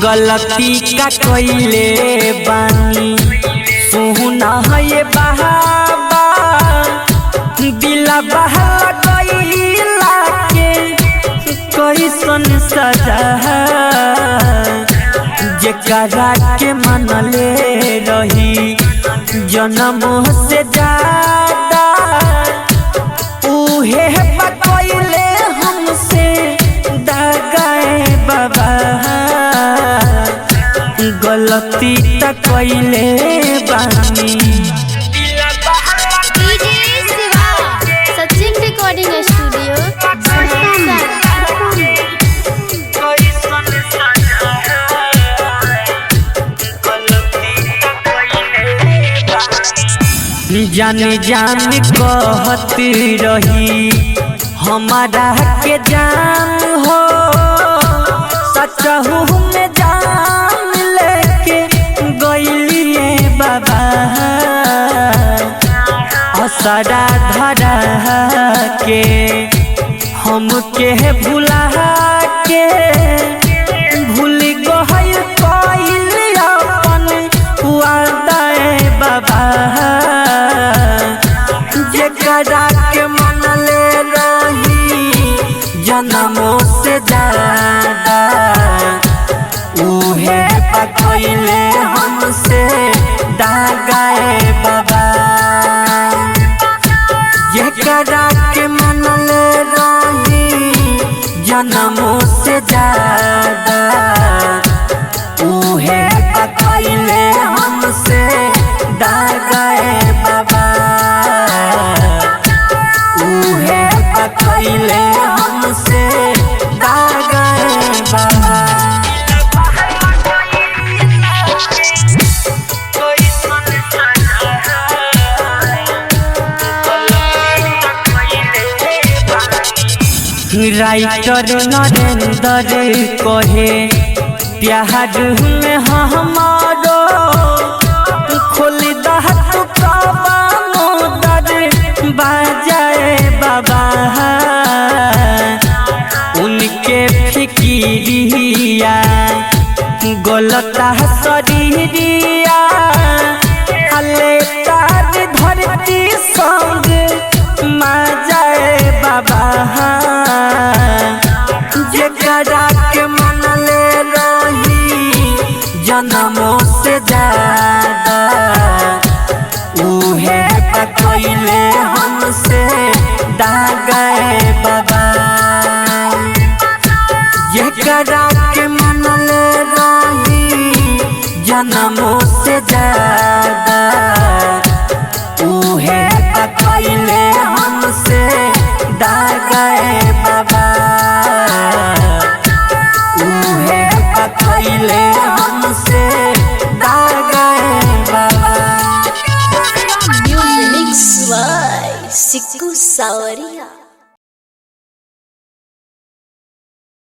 गलती का कइले बानी सुना है बहाबा दिला बहा गइला के कैसन सजा जेकरा के मनले रही जन्म से ज्यादा उहे बकैले हमसे दगाए बाबा। गलती त कइले बानी। DJ Shiva Sachin recording studio जान जान कहत रही हमारा के जान हो सचहु में जान लेके गइलिए बाबा। असरा धरा के हमके भुला के भूल गइल कइल अपन वादा बाबा। जेकरा के मनले रही जन्मों से ज्यादा उहे पकइले हमसे दागाए बाबा। जेकरा के मनले रही जन्मों से ज्यादा उहे पकइले हमसे दागाए बाबा। उहे पकइले हमसे दागाए बाबा। राइटर नरेंद्र कहे प्यार में हमारो खोल दह तू कबानो दर बाजाए बाबा। उनके फिकिरिया गलता शरीरिया हले तार धरती संग मजाए बाबा। जेकरा के मनले रही जन्मों से ज्यादा उहे पकइले हमसे दागाए बाबा। जेकरा के मनले रही जन्मों से ज्यादा उहे पकइले हमसे दागाए बाबा। उहे पकइले हमसे दागाए बाबा। Mix by Sikku Sawariya.